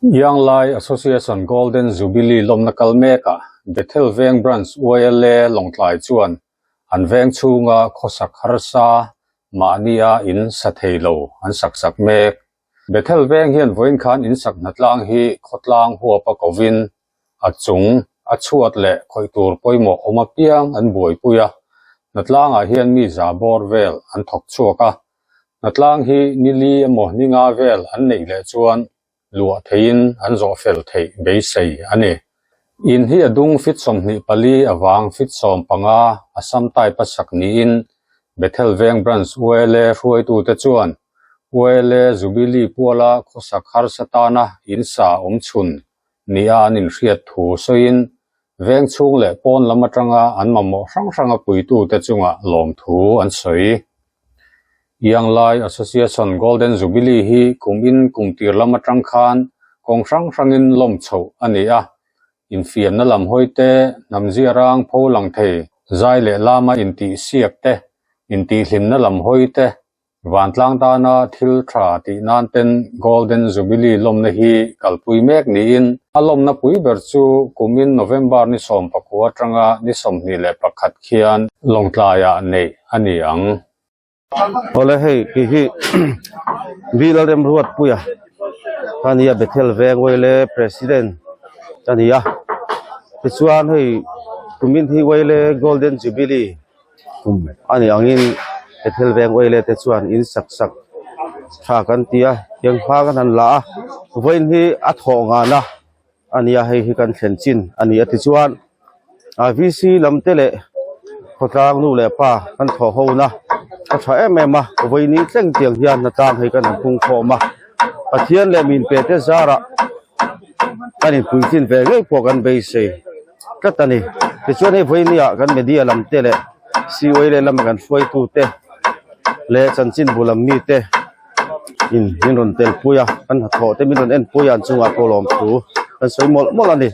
Young Lai Association Golden Jubilee lawmna kal mekah Bethel Veng Branch YLA Lawngtlai chuan an veng chhunga khawsak harsa mahnia in sa thei lo an sak sak mek. Bethel Veng hian vawiin khan in sak hnatlang hi khawtlang huapa kovin a chung a chhuat leh khawih tur pawimawh awm apiang an buaipui a, hnatlangah hian mi za bawr vel an thawk chhuak a, hnatlang hi ni li emaw ni nga vel an neih leh chuan luah theihin an zawh fel theih beisei a ni. In hi a dung fit 24 avang fit 15 Assam type a sak niin Bethel Veng Branch YLA hruaitute chuan YLA Jubilee puala khawsak harsa tana in sa awm chhun nia an inhriat thu sawiin veng chhung leh pawn lam atanga an mamawh hrang hranga puitute chungah lawmthu an sawi. Young Lai Association Golden Jubilee hi kum in kum tir lam atang khan kawng hrang hrangin lawm chhoh a ni a, infiamna lam hawi te, hnam ziarang pho lang thei, zai leh lama intihsiak te, intihhlimna lam hawi te, Vantlang tana thil tha tih nan ten Golden Jubilee lawmna hi kalpui mek niin a lawmna pui ber chu kumin November ni 19 atanga ni 21 khian Lawngtlaiah neih a ni ang. Awle hei kei hi Bill Remruatpuia ka ni a Bethel Veng Wele President ka ni a tichuan hei kumin hi Wele Golden Jubilee Kum a nih angin Bethel Veng Oile te chuan in sak sak tha kan ti a, tiang hma kan han la a, vawiin hi a thawh ngana a ni a, hei hi kan thlen chin a ni a tichuan a VC lam te leh khawtlang nu leh pa kan thawh ho na a tha em em a, vawiin hi thleng tiang hian hnatlang hei kan han pung khawm a, Pathian leh min pe te zarah kan inpuitlin ve ngei pawh kan beisei. tlat a ni. Tichuan hei vawinia kan media lam te leh COA leh lama kan hruaitu te leh chanchinbu lam mi te in min rawn tel pui a, kan hnathawh te min rawn en pui a an chungah pawh lawmthu kan sawi mawlh mawlh a ni.